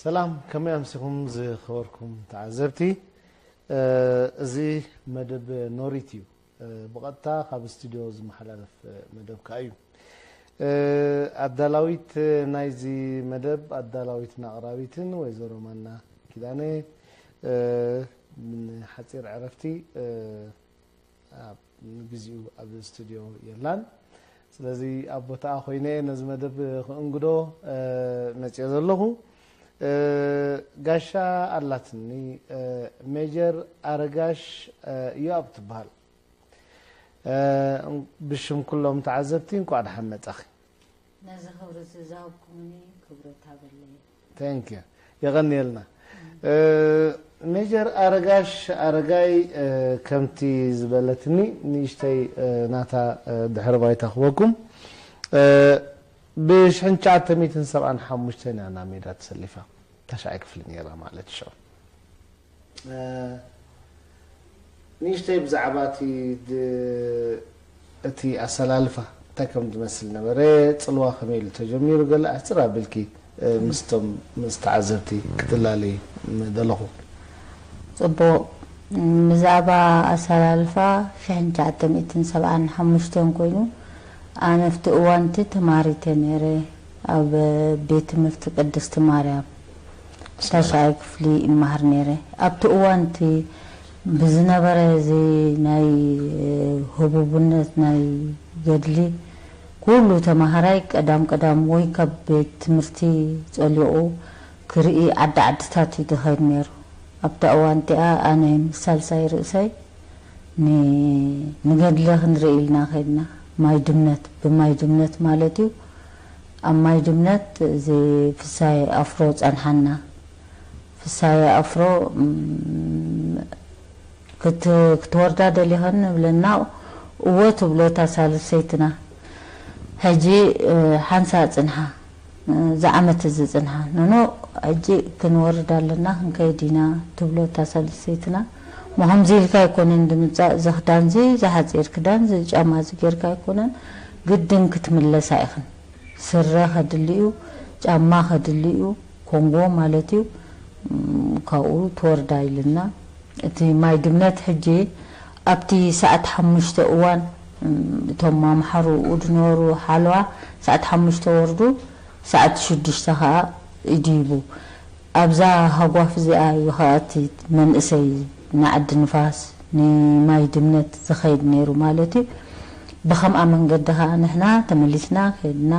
ሰላም፣ ከመይ ኣምሲኹም ዝኸበርኩም ተዓዘብቲ? እዚ መደብ ኖሪት እዩ። ብቐጥታ ካብ ስቱድዮ ዝመሓላለፍ መደብ ከኣ እዩ። ኣዳላዊት ናይዚ መደብ፣ ኣዳላዊትን ኣቕራቢትን ወይዘሮ ማና ኪዳነ፣ ንሓጺር ዕረፍቲ ኣብ ንግዚኡ ኣብ ስቱድዮ የላን። ስለዚ ኣብ ቦታኣ ኮይነ ነዚ መደብ ክእንግዶ መፅዮ ዘለኹ። ጋሻ ኣላትኒ፣ ሜጀር ኣረጋሽ ዮኣብ ትበሃል። ብሽም ኩሎም ተዓዘብቲ እንኳዕ ደሓን መጻኺ። ነዚ ክብሪ እዚ ዝሃብኩምኒ ክብረት ሃበለይ። Thank you። የቐንየልና። ሜጀር ኣረጋሽ ኣረጋይ፣ ከምቲ ዝበለትኒ ንእሽተይ ናታ ድሕሪ ባይታ ክበኩም። ብ ሽሕን ትሽዓተ ሚእትን ሰብዓን ሓሙሽተን እያ ናብ ሜዳ ተሰሊፋ። ታሽዓይ ክፍሊ ነይራ ማለት ሽዑ። ንእሽተይ ብዛዕባ እቲ ድ- እቲ ኣሰላልፋ እንታይ ከም ዝመስል ነበረ፣ ጽልዋ ከመይ ኢሉ ተጀሚሩ፣ ገለ ኣሕጽር ኣቢልኪ ምስቶም ምስ ተዓዘብቲ ክትላለዪ ምደለኹ። ጽቡቕ። ብዛዕባ ኣሰላልፋ ሽሕን ትሽዓተ ሚእትን ሰብዓን ሓሙሽተን ኮይኑ፣ ኣነ ኣብቲ እዋንቲ ተማሪተ ነይረ ኣብ ቤት ትምህርቲ ቅድስቲ ማርያም። ታሽዓይ ክፍሊ ይመሃር ነይረ። ኣብቲ እዋን እቲ ብዝነበረ እዚ ናይ ህቡብነት ናይ ገድሊ ኩሉ ተማሃራይ ቀዳም ቀዳም ወይ ካብ ቤት ትምህርቲ ጸሊቑ ክርኢ ዓዲ ዓድታት እዩ ዝኸይድ ነይሩ። ኣብታ እዋን እቲኣ ኣነ ምስ ሳልሳይ ርእሰይ ንገድሊ ክንርኢ ኢልና ከድና። ማይ ድምነት ብማይ ድምነት ማለት እዩ። ኣብ ማይ ድምነት እዚ ፍሳይ ኣፍሮ ጸንሓና። ፍሳይ ኣፍሮ ክትወርዳ ደሊኸን ንብለና፣ እወ ትብሎ እታ ሳልሰይትና። ሕጂ ሓንሳ ጽንሓ፣ እዚ ዓመት እዚ ጽንሓ፣ ኖኖ ሕጂ ክንወርድ ኣለና ክንከይድ ኢና ትብሎ እታ ሳልሰይትና። እሞ ከምዚ ኢልካ ኣይኮነን ድምጻእ፣ እዚ ክዳንዚ፣ እዚ ሓጺር ክዳን፣ እዚ ጫማዚ ጌርካ ኣይኮነን፣ ግድን ክትምለሳ ኢኽን። ስረ ከድሊ እዩ፣ ጫማ ከድሊ እዩ፣ ኮንጎ ማለት እዩ። ካብኡ ትወርዳ ኢልና። እቲ ማይ ድምነት ሕጂ ኣብቲ ሰዓት ሓሙሽተ እዋን እቶም ኣምሓሩ ዝነበሩ ሓለዋ ሰዓት ሓሙሽተ ወርዱ ሰዓት ሽዱሽተ ከዓ ይድይቡ። ኣብዛ ሃጓፍ እዚኣ እዩ ከዓ እቲ መንእሰይ ንዓዲ ንፋስ ንማይ ድምነት ዝኸይድ ነይሩ ማለት እዩ። ብኸምኣ መንገዲ ከዓ ንሕና ተመሊስና ከይድና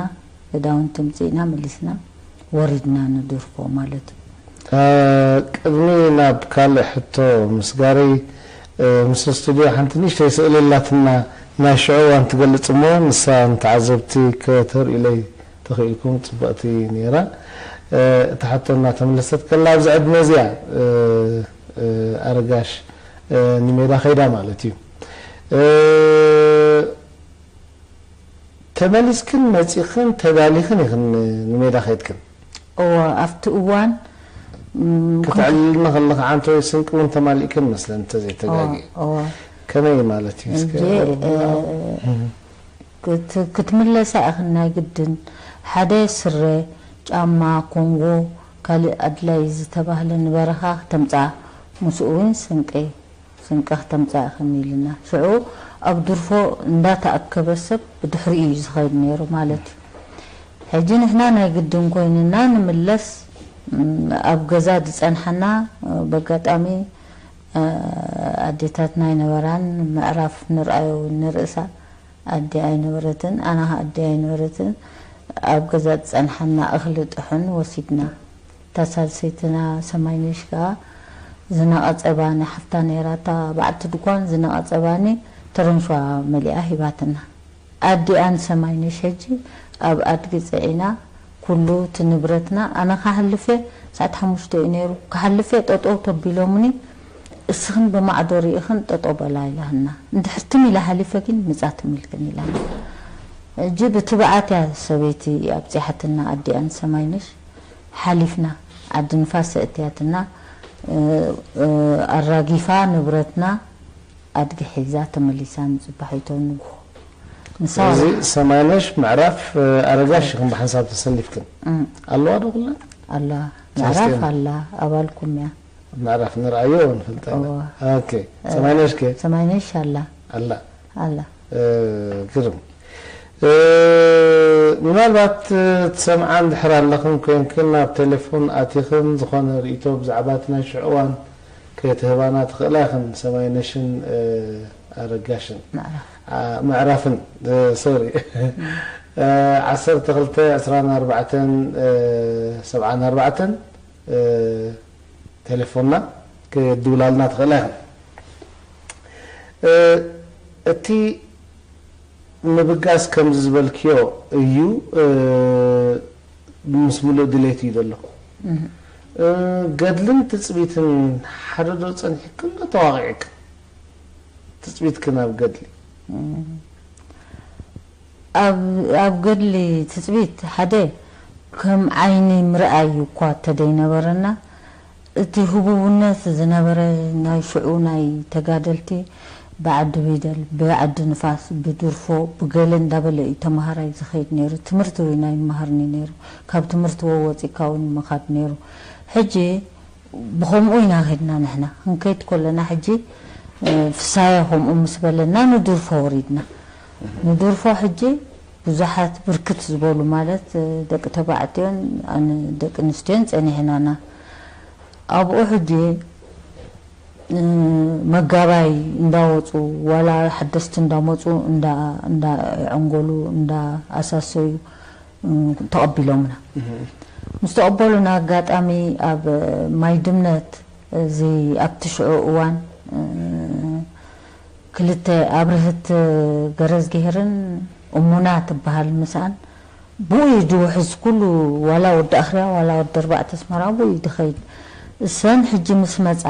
ክዳውንቲ ምፅእና መሊስና ወሪድና ንድርፎ ማለት እዩ። ቅድሚ ናብ ካልእ ሕቶ ምስጋረይ፣ ምስ ስቱድዮ ሓንቲ ንእሽተይ ስእሊ ኣላትና፣ ናይ ሽዑ እዋን ትገልጽ እሞ ንሳ ንተዓዘብቲ ከተርእዩለይ ተኽኢልኩም ጽብቕቲ ነይራ። እታ ሕቶ እናተመለሰት ከላ ኣብዚ ዕድመ እዚኣ ኣረጋሽ ንሜዳ ከይዳ ማለት እዩ። ተመሊስክን መጺኽን ተዳሊኽን ኢኽን ንሜዳ ከይድክን? እወ፣ ኣብቲ እዋን ም፣ ክትዕልልና ከለኻ ዓንተወይ ስንቂ እውን ተማሊእክን መስለን እንተዘይተጋግየ። እወ። ከመይ ማለት እዩ? እስከ ሕጂ፣ ቁሩብ እ፣ ክት- ክትምለሳ ኢኽን ናይ ግድን ሓደ ስረ፣ ጫማ፣ ኮንጎ፣ ካልእ ኣድላይ ዝተባህለ ንበረኻ ክተምጽኣ፣ ምስኡ እውን ስንቂ። ስንቂ ክተምጽእ ኢኽን ኢልና። ሽዑ ኣብ ድርፎ እንዳተኣከበ ሰብ ብድሕሪኡ እዩ ዝኸይድ ነይሩ ማለት እዩ። ሕጂ ንሕና ናይ ግድን ኮይንና ንምለስ፣ ም፣ ኣብ ገዛ ዝጸንሓና፣ በጋጣሚ፣ እ፣ ኣዴታትና ኣይነበራን፣ ምዕራፍ ንርኣዮ ንርእሳ ኣዴ ኣይነበረትን፣ ኣነ ኸኣ ኣዴ ኣይነበረትን። ኣብ ገዛ ዝጸንሓና እኽሊ ጥሑን ወሲድና። እታ ሳልሰይትና ሰማይነሽ ከኣ ዝነቐጸ ባኒ ሓፍታ ነይራ፣ እታ በዓልቲ ድኳን ዝነቐጸ ባኒ ተረንሸዋ መሊኣ ሂባትና። ኣዲኣን ሰማይነሽ ሕጂ ኣብ ኣድጊ ጽዒና ኩሉ እቲ ንብረትና፣ ኣነ ክሓልፍ እየ፣ ሰዓት ሓሙሽተ እዩ ነይሩ፣ ክሓልፍ እየ ጠጠው ተቢሎምኒ፣ እስኽን ብማዕዶ ርኢኽን ጠጠው በላ ኢላትና። እንድሕር ትም ኢለ ሓሊፈ ግን ምጻ ትም ኢልክን ኢላና። ሕጂ ብትብዓት እያ ሰበይቲ ኣብጺሓትና ኣዲኣን ሰማይነሽ። ሓሊፍና፣ ዓዲ ንፋስ ኣእትያትና፣ እ፣ እ፣ ኣራጊፋ ንብረትና ኣድጊ ሒዛ ተመሊሳ ንጽባሒቶ ንግሆ። ንሳ እዚ ሰማይነሽ ምዕራፍ፣ እ፣ ኣረጋሽ ኢኽን ብሓንሳብ ተሰሊፍክን። እም። ኣለዋ ዶ ኩለን? ኣለዋ። ምዕራፍ ኣላ ኣባልኩም እያ። ምዕራፍ ንርኣዮ ንፈልጣ ኢና። ኦኬ። ሰማይነሽ ከ? ሰማይነሽ ኣላ። ኣላ። ኣላ። ግርም። ምናልባት ትሰምዓ እንድሕር ኣለኽን ኮይንክን ናብ ቴሌፎን ኣቲኽን ዝኾነ ርእይቶ ብዛዕባ እቲ ናይ ሽዑ እዋን ክትህባና ትኽእላ ኢኽን፣ ሰማይነሽን ኣረጋሽን። ምዕራፍን፣ ሶሪ፣ ዓሰርተ ክልተ ዕስራን ኣርባዕተን ሰብዓን ኣርባዕተን ቴሌፎንና ክትድውላልና ትኽእላ ኢኽን። እቲ ምብጋስ ከምዚ ዝበልክዮ እዩ፣ ምስ ምሉእ ድሌት እዩ ዘለኹ። ገድልን ትጽቢትን ሓደ ዶ ጸኒሕክን ዶ ተዋቒዕክን? ትጽቢትክን ኣብ ገድሊ? ኣብ ገድሊ ትጽቢት ሓደ ከም ዓይኒ ምርኣይ እዩ እኳ እተደይነበረና፣ እቲ ህቡብነት ዝነበረ ናይ ሽዑ ናይ ተጋደልቲ ብዓዲ ቢደል፣ ብዓዲ ንፋስ፣ ብድርፎ፣ ብገለ እንዳበለ እዩ ተምሃራይ ዝኸይድ ነይሩ። ትምህርቲ እውን ኣይመሃርኒ ነይሩ። ካብ ትምህርቲ ወወፂእካ እውን ምኻድ ነይሩ። ሕጂ ብኸምኡ ኢና ኸድና ንሕና። ክንከይድ ከለና ሕጂ ፍሳየ ከምኡ ምስ በለና ንድርፎ ወሪድና። ንድርፎ ሕጂ ብዙሓት ብርክት ዝበሉ ማለት ደቂ ተባዕትዮን ደቂ ኣንስትዮን ጸኒሕናና። ኣብኡ ሕጂ መጋባይ እንዳወፁ ዋላ ሓደስቲ እንዳመፁ እንዳዕንጎሉ እንዳኣሳሰዩ ተቐቢሎምና። ምስ ተቐበሉና ኣጋጣሚ ኣብ ማይ ድምነት እዚ ኣብቲ ሽዑ እዋን ክልተ ኣብርህት ገረዝግሄርን እሙና ትበሃል ምስኣን ብኡ እዩ ድውሕዝ ኩሉ ዋላ ወዲ ኣኽርያ ዋላ ወዲ ኣርባዕተ ኣስመራ ብኡ እዩ ድኸይድ። እሰን ሕጂ ምስ መጻ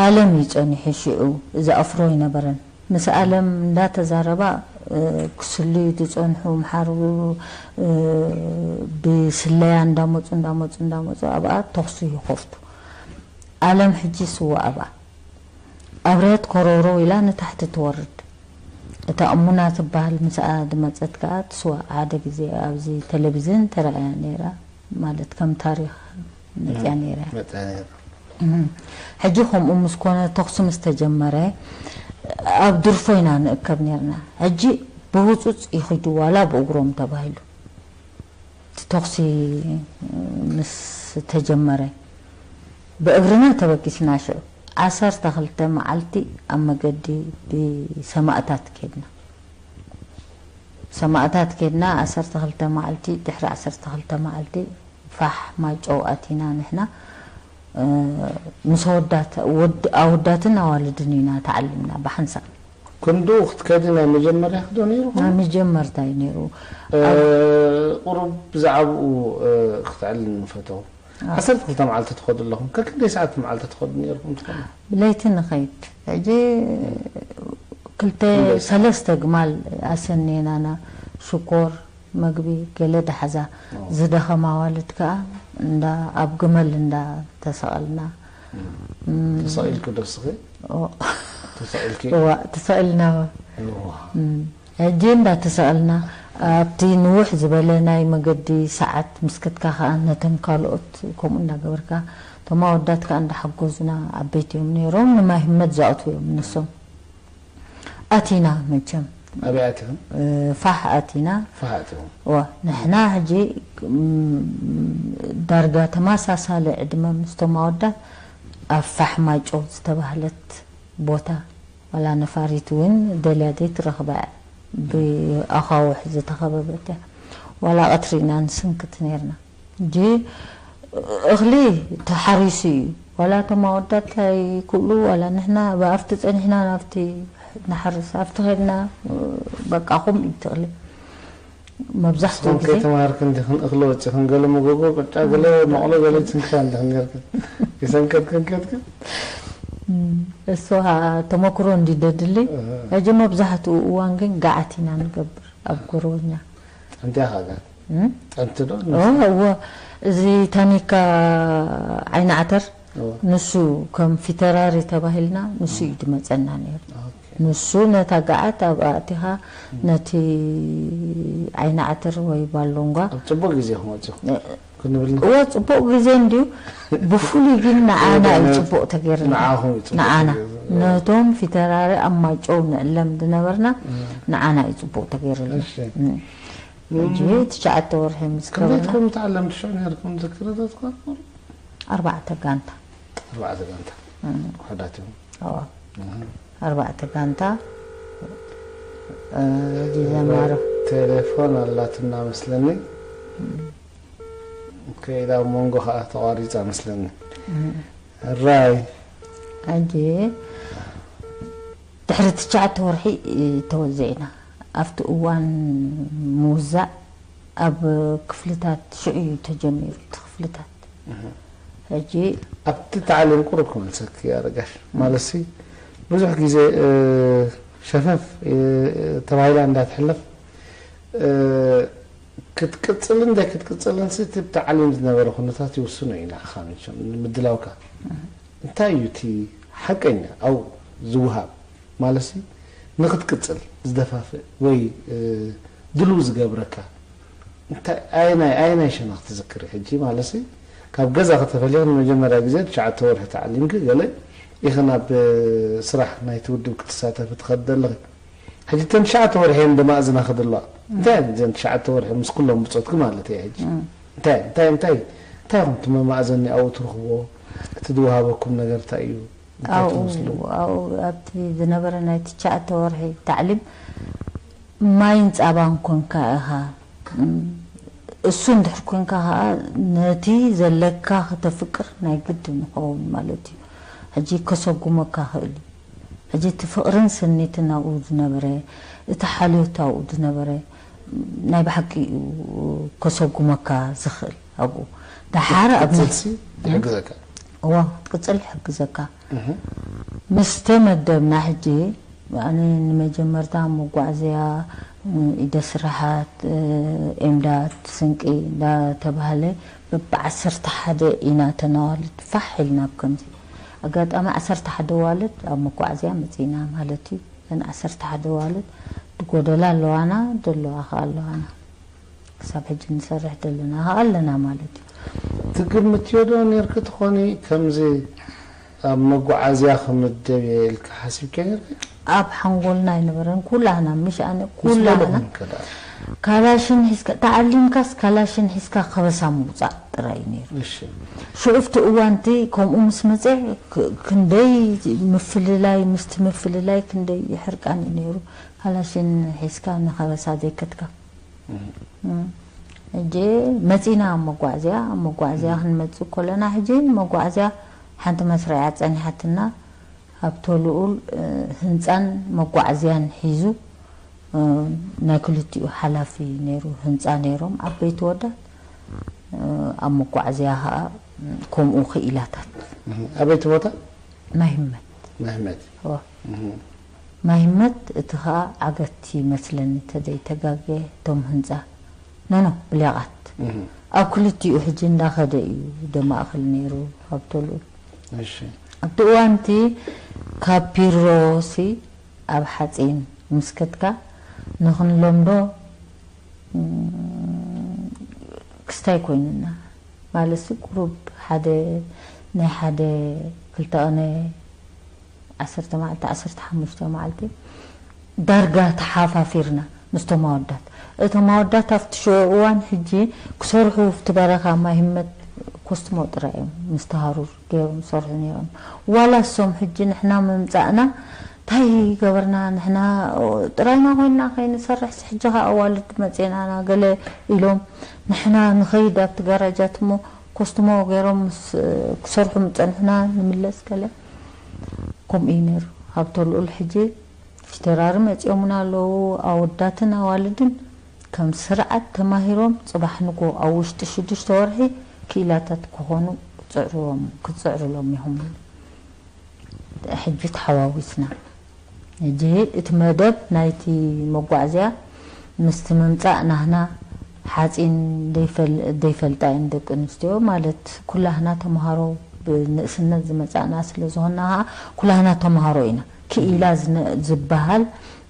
ኣለም እዩ ጸኒሑ ሽዑ እዚ ኣፍሮ ኣይነበረን። ምስ ኣለም እንዳተዛረባ ክስልዩ ዝጸንሑ ምሓር ብስለያ እንዳመጹ እንዳመጹ እንዳመጹ ኣብኣ ተኹሲ ይኸፍቱ። ኣለም ሕጂ ስዋ ኣብኣ ኣብርሀት ኮረውረው ኢላ ንታሕቲ ትወርድ። እታ እሙና ትበሃል ምስኣ ዝመጸት ከኣ ትስዋእ። ሓደ ግዜ ኣብዚ ቴሌቪዝን ተራእያ ነይራ፣ ማለት ከም ታሪኽ መጽያ ነይራ። መጽያ ነይራ። እም። ሕጂ ከምኡ ምስ ኮነ ተኹሲ ምስ ተጀመረ ኣብ ድርፎ ኢና ንእከብ ነርና። ሕጂ ብህጹጽ ይኺዱ ዋላ ብእግሮም ተባሂሉ። እቲ ተኹሲ ምስ ተጀመረ ብእግርና ተበጊስና ሽዑ ዓሰርተ ክልተ መዓልቲ ኣብ መገዲ ብሰማእታት ኬድና። ሰማእታት ኬድና ዓሰርተ ክልተ መዓልቲ፣ ድሕሪ ዓሰርተ ክልተ መዓልቲ ፋሕ ማይጨው ኣቲና ንሕና ምስ ኣወዳት ኣወዳትን ኣዋልድን ኢና ተዓሊምና ብሓንሳብ። ክንድኡ ክትከዲ ናይ መጀመርያኺ ዶ ነይሩ? ናይ መጀመርታይ ነይሩ። ቁሩብ ብዛዕባኡ ክትዕልል ንፈተው። ዓሰርተ ክልተ መዓልቲ ትኸዱ ኣለኹም። ከክንደይ ሰዓት መዓልቲ ትኸዱ ነይርኩም ትኾኑ? ብለይቲ ንኸይድ። ሕጂ ክልተ ሰለስተ ግማል ኣሰንየናና ሽኮር መግቢ ገለ ዳሓዛ ዝደኸማ ኣዋልድ ከኣ እንዳ ኣብ ግመል እንዳ ተሰቐልና ተሳኢልኪ ዶ እስኺ? ተሳኢልኪ? እዋ ተሳኢልና። ሕጂ እንዳ ተሳእልና ኣብቲ ንውሕ ዝበለ ናይ መገዲ ሰዓት ምስ ከድካ ከኣ ነተን ካልኦት ከምኡ እንዳገበርካ እቶም ኣወዳት ከኣ እንዳሓጎዙና ዓበይቲ እዮም ነይሮም ንማይ ህመት ዝኣትዉ እዮም ንሶም። ኣቲና መቸም ኣበይ ኣቲኹም? ፋሕ ኣቲና። ፋሕ ኣቲኹም። ዋ ንሕና ሕጂ ዳርጋ ተመሳሳሊ ዕድመ ምስቶም ኣወዳት ኣብ ፋሕ ማይጨው ዝተባህለት ቦታ ዋላ ነፋሪት እውን ደልያ ዘይትረኽባ ብኣኻውሕ ዝተኸበበት እያ። ዋላ ቀትሪ ኢና ንስንክት ነርና። ሕጂ እኽሊ ተሓሪሱ እዩ። ዋላ እቶም ኣወዳት ኣይክእሉ ዋላ ንሕና ብኣፍቲ ጸኒሕና ናብቲ ንሓርስ ኣብቲ ኸድና በቃ ከምኡ እዩ እቲ እኽሊ። መብዛሕትኡ ንስኹም ግዜ ከይተማሃርክን ዲኽን እኽሊ ወፂኽን ገለ መጎጎ ቅጫ ገለ መቕሎ ገለ ይትንክፋ እንዲኽን ነርክን ይሰንከትክን ከድክን እሱ ተመክሮ እንዲ ደድሊ ሕጂ መብዛሕትኡ እዋን ግን ገዓት ኢና ንገብር ኣብ ጎረኛ። ጥዕምቲ ኢኻ ጋር ጥዕምቲ ዶ? እዎ እዚ ታኒካ ዓይኒ ዓተር ንሱ ከም ፊተራሪ ተባሂልና ንሱ እዩ ድመፀና ነይሩ። ንሱ ነታ ገዓት ኣብ ኣእቲኻ ነቲ ዓይኒ ዓተር ወይ ባሎንጓ ኣብ ፅቡቅ ግዜ ክመፅኹ ክንብል ንኽእል። እወ፣ ጽቡቕ ግዜ እንድዩ። ብፍሉይ ግን ንዓና እዩ ጽቡቕ ተገይርና። ንዓኹም እዩ ጽቡቕ ንዓና ተገይርና። ነቶም ፊተራሪ ኣብ ማይጨው ንዕለም ዝነበርና ንዓና እዩ ጽቡቕ ተገይርና። እሺ። እም። ሕጂ ትሽዓተ ወርሒ ምስ ከመይ ገበርና ትኾኑ ተዓለምቲ ሽዑ ነርኩም? ዝክርታት ትኾኑ ኣርባዕተ ጋንታ ኣርባዕተ ጋንታ ውሕዳት እዮም። ኣዋ ኣርባዕተ ጋንታ እ፣ ዲዘማሮ ቴሌፎን ኣላትና መስለኒ። ከይዳ ኣብ መንጎ ከዓ ተቋሪፃ መስለኒ። ራይ ሕጂ ድሕሪ ትሽዓተ ወርሒ ተወዚዕና። ኣብቲ እዋን ምውዛዕ ኣብ ክፍልታት ሽዑ እዩ ተጀሚሩ። እቲ ክፍልታት ሕጂ ኣብቲ ታዕሊም ቁሩብ ክመልሰኪ ኣረጋሽ፣ ማለትሲ ብዙሕ ግዜ እ፣ ሸፈፍ እ፣ ተባሂላ እንዳትሕለፍ እ፣ ክትቅፅልን ዘይክትቅፅልን ሲ እቲ ብታዕሊም ዝነበረ ኩነታት ይውስኖ እዩ። ንዓኻ መቸም ንምድላውካ እንታይ እዩ እቲ ሓቀኛ ኣብኡ ዝወሃብ? ማለትሲ ንክትቅፅል ዝደፋፍእ ወይ እ፣ ድልው ዝገብረካ እንታይ ኣየናይ ኣየናይ ሸነኽ ትዝክሪ? ሕጂ ማለትሲ ካብ ገዛ ከተፈልዮ ንመጀመርያ ግዜ ትሽዓተ ወርሒ ተዓሊምኪ ገለ ኢኺ ናብ እ፣ ስራሕ ናይቲ ውድብ ክትሳተፊ ትኸዲ ዘለኺ። ሕጂ እተን ትሽዓተ ወርሒ እየን ደማእዝና ክድለዋ። እንታይ እየን እዘን ትሽዓተ ወርሒ ምስ ኩሎም ብፆትኪ ማለት እየ። ሕጂ እንታይ እንታይ እንታይ እንታይ ኢኹም እቲ መማእዘኒ ኣብኡ ትረኽብዎ? እቲ ዝወሃበኩም ነገር እንታይ እዩ? እንታይ ኣብኡ ትመስሉ? ኣብኡ ኣብቲ ዝነበረ ናይ ትሽዓተ ወርሒ ታዕሊም ማይን ፃባን ኮንካ ኢኻ። እም፣ እሱ እንድሕር ኮንካ ከዓ ነቲ ዘለካ ከተፍቅር ናይ ግድን ይኸውን ማለት እዩ። ሕጂ ከሰጉመካ ክእል እዩ። ሕጂ እቲ ፍቕርን ስኒትን ኣብኡ ዝነበረ፣ እቲ ሓልዮት ኣብኡ ዝነበረ ናይ ብሓቂ እዩ ከሰጉመካ ዝኽእል። ኣብኡ ደሓር ኣብ ክትቅፅልሲ ይሕግዘካ። እዋ ክትቅፅል ይሕግዘካ። ምስ ተመደብና ሕጂ ኣነ ንመጀመርታ መጓዕዝያ፣ ኢደ ስራሓት፣ ኤምዳት፣ ስንቂ እንዳተባህለ በብዓሰርተ ሓደ ኢና ተናዋልድ ፋሕ ኢልና ኣብ ከምዚ። ኣጋጣሚ ዓሰርተ ሓደ ዋልድ ኣብ መጓዕዝያ መፂና ማለት እዩ። እዘን ዓሰርተ ሓደ ዋልድ ድጎደላ ኣለዋና፣ ደለዋ ከዓ ኣለዋና። ክሳብ ሕጂ ንሰርሕ ዘለና ከዓ ኣለና ማለት እዩ። ትግምትዮ ዶ ኔርኪ ትኾኒ ከምዚ ኣብ መጓዓዝያ ክምደብ እየ ኢልኪ ሓሲብኪ ኔርኪ? ኣብ ሓንጎልና ኣይነበረን። ኩላህና፣ ምሽ ኣነ፣ ምስ በልኹም ኩላህና ከ ደኣ? ካላሽን ሒዝካ፣ ተዓሊምካስ ካላሽን ሒዝካ ከበሳ ምውፃእ ጥራይ እዩ ነይሩ። እሺ። ሽዑ ኣብቲ እዋንቲ ከምኡ ምስ መፀ ክ- ክንደይ ምፍልላይ፣ ምስቲ ምፍልላይ ክንደይ ሕርቃን እዩ ነይሩ። ካላሽን ሒዝካ ንከበሳ ዘይከድካ። እም። ሕጂ መፂና ኣብ መጓዕዝያ፣ ኣብ መጓዕዝያ ክንመፅእ ከለና ሕጂ መጓዕዝያ ሓንቲ መስርያ ፀኒሓትና። ኣብቶ ልኡል እ፣ ህንፃን መጓዕዝያን ሒዙ እ፣ ናይ ክልቲኡ ሓላፊ ነይሩ። ህንፃ ነይሮም ዓበይቲ ወዳት እ፣ ኣብ መጓዕዝያ ከዓ ከምኡ ክኢላታት ኣበይቲ ቦታ? ማይ ህመት መህመት። እዋ። ማይ ህመት እቲ ከዓ ዓገት ይመስለኒ ተዘይተጋገ እቶም ህንፃ ኖኖ ብሊያቓት ኣብ ክልቲኡ ሕጂ እንዳኸደ እዩ ደማእኽል ነይሩ ሃብቶ ልኡል። እሺ። ኣብቲ እዋንቲ ካብ ፒሮሲ ኣብ ሓፂን ምስ ከድካ ንክንለምዶ እም፣ ክስታይ ኮይኑና። ማለትሲ ቁሩብ ሓደ ናይ ሓደ ክልተ ቅነ ዓሰርተ መዓልቲ ዓሰርተ ሓሙሽተ መዓልቲ ዳርጋ ተሓፋፊርና ምስቶም ኣወዳት። እቶም ኣወዳት ኣብቲ ሽዑ እዋን ሕጂ ክሰርሑ ኣብቲ በረኻ ማይ ህመት ኮስትሞ ጥራይ እዮም ምስቲ ሃሩር ገይሮም ዝሰርሑ ነይሮም። ዋላ እሶም ሕጂ ንሕና ምምፃእና እንታይ ገበርና ንሕና ጥራይና ኮይንና ከይንሰርሕስ ሕጂ ከዓ ኣዋልድ መፅኤናና ገለ ኢሎም ንሕና ንኸይድ ኣብቲ ጋራጃት እሞ ኮስትሞ ገይሮም ምስ ክሰርሑ ምፀንሑና ንምለስ ገለ ከምኡ እዩ ነይሩ። ሃብቶ ልኡል ሕጂ ፊተራሪ መፂኦምና ኣለዉ። ኣወዳትን ኣዋልድን ከም ስርዓት ተማሂሮም ፅባሕ ንጎ ኣብ ውሽጢ ሽዱሽተ ወርሒ ክኢላታት ክኾኑ ክፅዕርዎም ክፅዕርሎም ኢኹም። ሕጂ ተሓዋዊስና። ሕጂ እቲ መደብ ናይቲ መጓዕዝያ ምስቲ ምምፃእ ናህና ሓፂን ዘይፈል- ዘይፈልጣ እየን ደቂ ኣንስትዮ ማለት ኩላህና ተምሃሮ ብንእስነት ዝመፃእና ስለ ዝኾንና ከዓ ኩላህና ተምሃሮ ኢና። ክኢላ ዝነ- ዝበሃል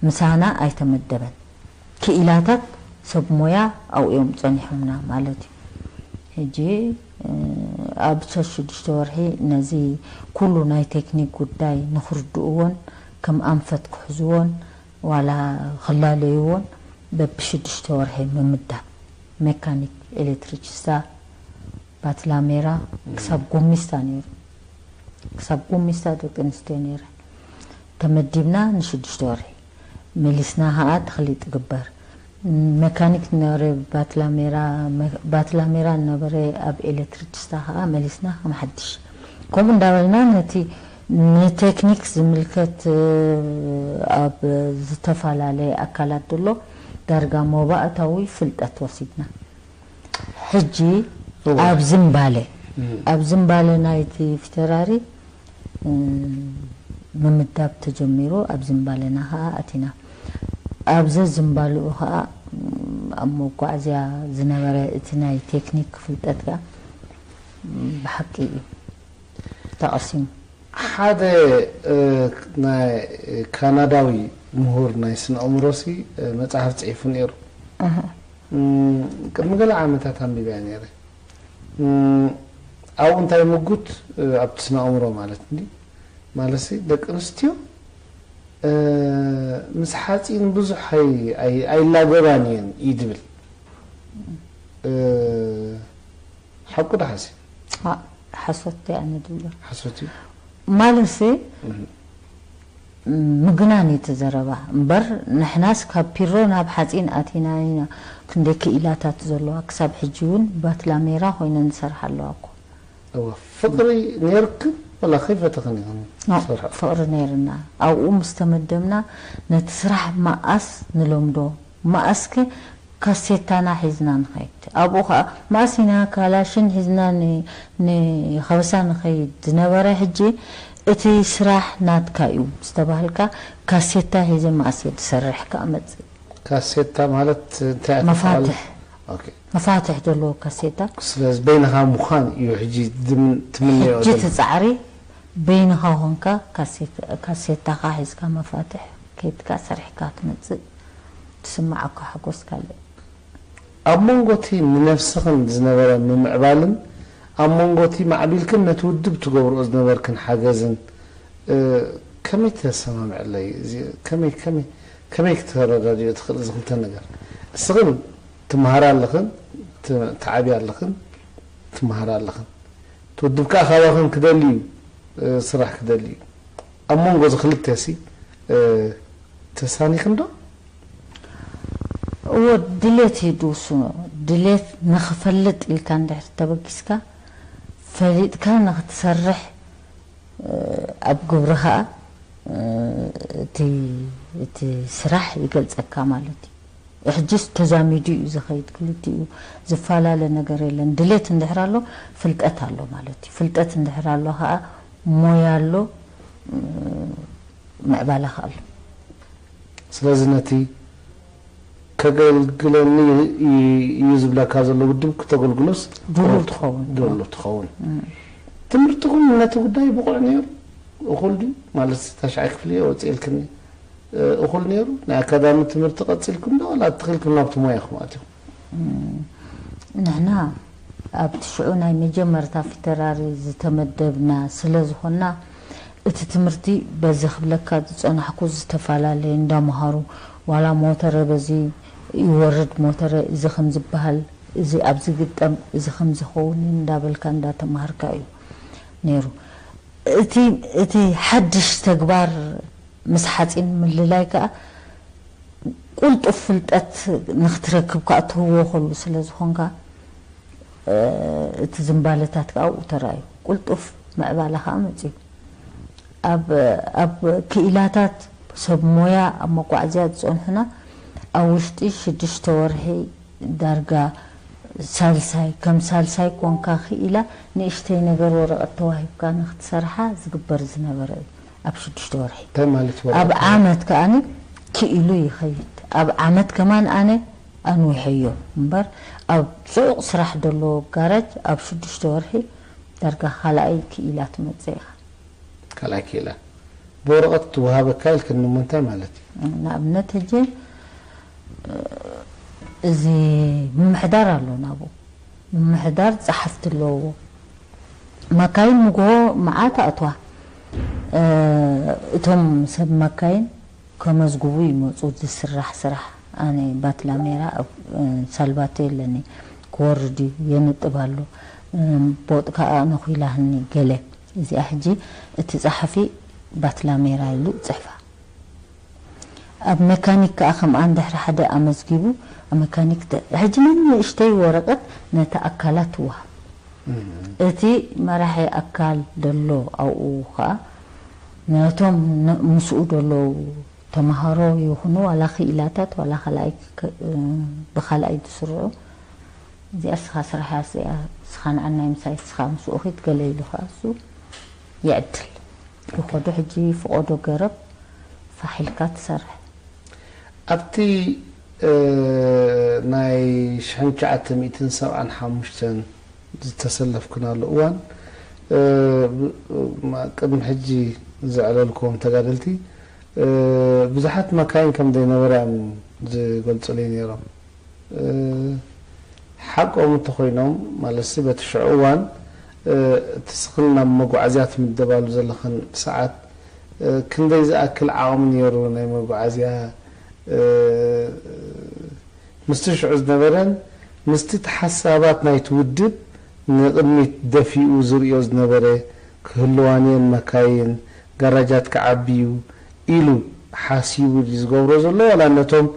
ምሳና ኣይተመደበን። ክኢላታት ሰብ ሞያ ኣብኡ እዮም ፀኒሖምና ማለት እዩ። ሕጂ ኣብ ሸዱሽተ ወርሒ ነዚ ኩሉ ናይ ቴክኒክ ጉዳይ ንኽርድእዎን ከም ኣንፈት ክሕዝዎን ዋላ ክላለይዎን በብሽዱሽተ ወርሒ ምምዳብ፣ ሜካኒክ፣ ኤሌክትሪክስታ፣ ባትላሜራ ክሳብ ጎሚስታ ነይሩ። ክሳብ ጎሚስታ ደቂ ኣንስትዮ ነይረ። ተመዲብና ንሽዱሽተ ወርሒ መሊስና ኸዓ ተኽሊ ትግበር። መካኒክ ነበረ ባትላሜራ፣ ባትላሜራ ነበረ ኣብ ኤሌክትሪክስታ ኸዓ መሊስና ከም ሓድሽ። ከምኡ እንዳበልና ነቲ ንቴክኒክ ዝምልከት ኣብ ዝተፈላለየ ኣካላት ዘሎ ዳርጋ መባእታዊ ፍልጠት ወሲድና። ሕጂ ኣብ ዝምባለ ኣብ ዝምባለ ናይቲ ፊተራሪ ምምዳብ ተጀሚሩ። ኣብ ዝምባለና ኸዓ ኣቲና። ኣብ ዘዝምባልኡ ኸዓ ኣብ መጓዕዝያ ዝነበረ እቲ ናይ ቴክኒክ ፍልጠት ከኣ ብሓቂ እዩ ተቐሲሙ። ሓደ ናይ ካናዳዊ ምሁር ናይ ስነ ኣእምሮሲ መጽሓፍ ጽሒፉ ነይሩ። ቅድሚ ገለ ዓመታት ኣንቢበያ ነይረ። ኣብኡ እንታይ ምጉት ኣብቲ ስነ ኣእምሮ ማለት እንዲ ማለት ደቂ ኣንስትዮ ምስ ሓፂን ብዙሕ ኣይላገባን እየን እዩ ድብል። ሓቁ ዶ ሓሲ? ሓሶት ኣነ ድብሎ ሓሶት እዩ። ማለሲ ምግናን እዩ እቲ ዘረባ እምበር፣ ንሕናስ ካብ ፒሮ ናብ ሓፂን ኣቲና ኢና። ክንደይ ክኢላታት ዘለዋ ክሳብ ሕጂ እውን ባትላሜራ ኮይነን ዝሰርሓ ኣለዋ እኮ። እወ፣ ፍቕሪ ነይርክን ወላ ከይፈተኽን ኢኽን ትሰርሓ? ፍቕሪ ነይርና። ኣብኡ ምስ ተመደብና ነቲ ስራሕ መኣስ ንለምዶ፣ መኣስከ ካሴታና ሒዝና ንኸይድ። ኣብኡ ኸዓ መኣስ ኢና ካላሽን ሒዝና ንኸበሳ ንኸይድ ዝነበረ፣ ሕጂ እቲ ስራሕ ናትካ እዩ ዝተባህልካ፣ ካሴታ ሒዘ መኣስ እየ ዝሰርሕ ከኣ መጽእ። ካሴታ ማለት እንታይ? መፋትሕ። መፋትሕ ዘለዎ ካሴታ። ስለዚ በይንኻ ምዃን እዩ ሕጂ ትምንዮ። ሕጂ እቲ ጻዕሪ በይንኻ ኾንካ ካሴታኻ ሒዝካ መፋትሕ ከይድካ ሰሪሕካ ትመጽእ። ትስምዓካ ሓጎስ ካልእ። ኣብ መንጎ እቲ ንነፍስኽን ዝነበረ ምምዕባልን ኣብ መንጎ እቲ ማዕቢልክን ነቲ ውድብ ትገብርኦ ዝነበርክን ሓገዝን ከመይ ተሰማምዐለይ? ከመይ ክተረዳድዮ ትኽእል እዚ ክልተ ነገር? እስኽን ትመሃራ ኣለኽን፣ ትዓብያ ኣለኽን፣ ትመሃራ ኣለኽን። እቲ ውድብ ከኣ ካባኽን ክደሊ እዩ፣ ስራሕ ክደሊ እዩ። ኣብ መንጎ እዚ ክልተ ሲ ተሳኒኽን ዶ? እዎ፣ ድሌት እዩ ዝውስኖ። ድሌት ንኽፈልጥ ኢልካ እንድሕር ተበጊስካ፣ ፈሊጥካ ንኽትሰርሕ ኣብ ግብሪ ኸኣ እቲ ስራሕ ይገልጸካ ማለት እዩ። ሕጅስ ተዛሚዱ እዩ ዝኸይድ፣ ክልቲኡ ዝፈላለ ነገር የለን። ድሌት እንድሕር ኣሎ ፍልጠት ኣሎ ማለት እዩ። ፍልጠት እንድሕር ኣሎ ኸኣ ሞያ ኣሎ፣ ምዕባለ ኸኣ ኣሎ። ስለዚ ነቲ ከገልግለኒ እዩ ዝብለካ ዘሎ ውድብ ክተገልግሎስ ድሉው ትኸውን። ድሉው ትኸውን። ትምህርትኹም ነቲ ጉዳይ ብቑዕ ነይሩ? እኹል ድዩ? ማለት ታሽዓይ ክፍሊ እየ ወፂእልክኒ። እኹል ነይሩ? ናይ ኣካዳሚ ትምህርቲ ቀፂልኩም ዶ ዋላ ኣትኺልኩም ናብቲ ሞያኹም ኣቲኹም? ንሕና ኣብቲ ሽዑ ናይ መጀመርታ ፊተራሪ ዝተመደብና ስለ ዝኾንና፣ እቲ ትምህርቲ በዚ ክብለካ ዝጸናሕኩ ዝተፈላለየ እንዳምሃሩ፣ ዋላ ሞተረ በዚ ይወርድ፣ ሞተረ እዚ ከም ዝበሃል፣ እዚ ኣብዚ ግጠም፣ እዚ ከም ዝኸውን እንዳበልካ እንዳተማሃርካ እዩ ነይሩ። እቲ እቲ ሓድሽ ተግባር ምስ ሓጺን ምልላይ ከኣ ቁልጡፍ ፍልጠት ንኽትረክብ ከኣ ትህወኸሉ ስለ ዝኾንካ፣ እቲ ዝንባለታት ከኣ ኣብኡ ተራእዩ። ቁልጡፍ ምዕባለ ከኣ መጺኡ። ኣብ ኣብ ክኢላታት ሰብ ሞያ ኣብ መጓዓዝያ ዝጸንሑና ኣብ ውሽጢ ሽዱሽተ ወርሒ ዳርጋ ሳልሳይ፣ ከም ሳልሳይ ኮንካ ክኢላ ንእሽተይ ነገር ወረቐት ተዋሂብካ ንኽትሰርሓ ዝግበር ዝነበረ እዩ ኣብ ሽዱሽተ ወርሒ። እንታይ ማለት ወረቐት? ኣብ ዓመት ከኣኒ ክኢሉ ይኸይድ። ኣብ ዓመት ከማን ኣነ ኣንዊሐዮ እምበር ኣብ ጽዑቕ ስራሕ ደሎ ጋራጅ ኣብ ሽዱሽተ ወርሒ ዳርጋ ካልኣይ ክኢላ ትመጽእ ኢኻ። ካልኣይ ክኢላ ብወረቐት ትወሃበካ ኢልክኒ እሞ እንታይ ማለት እዩ? ንኣብነት ሕጂ እዚ ምምሕዳር ኣሎ ናብኡ ምምሕዳር ጸሓፍቲ ኣለዎ። መካይን ንግሆ መዓት ኣእትዋ። እቶም ሰብ መካይን ከመዝግቡ ይመጹ። ዝስራሕ ስራሕ ኣነ ባትላሜራ ሳልባቶ የለኒ፣ ክወርድ እዩ፣ የንጥብ ኣሎ፣ ቦጥ ከኣ ነኺላህኒ ገለ። እዚኣ ሕጂ እቲ ጸሓፊ ባትላሜራ ኢሉ ጽሕፋ። ኣብ መካኒክ ከኣ ከምኣ እንድሕሪ ሓደ ኣመዝጊቡ፣ ኣብ መካኒክ ተ-፣ ሕጂ ነን ንእሽተይ ወረቐት ነቲ ኣካላት ትወሃብ። እቲ መራሒ ኣካል ደሎ ኣብኡ ከኣ ነቶም ነ-፣ ምስኡ ደለዉ ተማሃሮ ይኹኑ ዋላ ክኢላታት ዋላ ካልኣይ ክ-፣ ብኻልኣይ ዝስርዑ፣ እዚኣ እስኻ ስራሓ እዚኣ እስኻ ንዓናይ ምሳይ እስኻ ምስኡ ኺድ ገለ ኢሉ ከኣ እሱ ይዕድል። ይኸዱ ሕጂ ፍቖዶ ገረብ ፋሕ ኢልካ ትሰርሕ። ኣብቲ፣ እ፣ ናይ ሽሕን ትሽዓተ ሚእትን ሰብዓን ሓሙሽተን ዝተሰለፍክናሉ እዋን፣ እ፣ ብ-፣ ማ-፣ ቅድሚ ሕጂ ዘዕለልክዎም ተጋደልቲ፣ እ፣ ብዙሓት መካይን ከም ዘይነበራ እዮም ዝገልጹለይ ነይሮም። እ፣ ሓቆም እንተኾይኖም፣ ማለትሲ በቲ ሽዑ እዋን፣ እ፣ እቲ ስኽን ናብ መጓዓዝያ ትምደባሉ ዘለኽን ሰዓት፣ እ፣ ክንደይ ዝኣክል ዓቕሚ ነይሩ ናይ መጓዓዝያ፣ እ፣ ምስቲ ሽዑ ዝነበረን ምስቲ እቲ ሓሳባት ናይቲ ውድብ ንቕድሚት ደፊኡ ዝርእዮ ዝነበረ ክህልዋንየን መካይን፣ ጋራጃት ክዓብዩ ኢሉ ሓሲቡ ድዩ ዝገብሮ ዘሎ፣ ዋላ ነቶም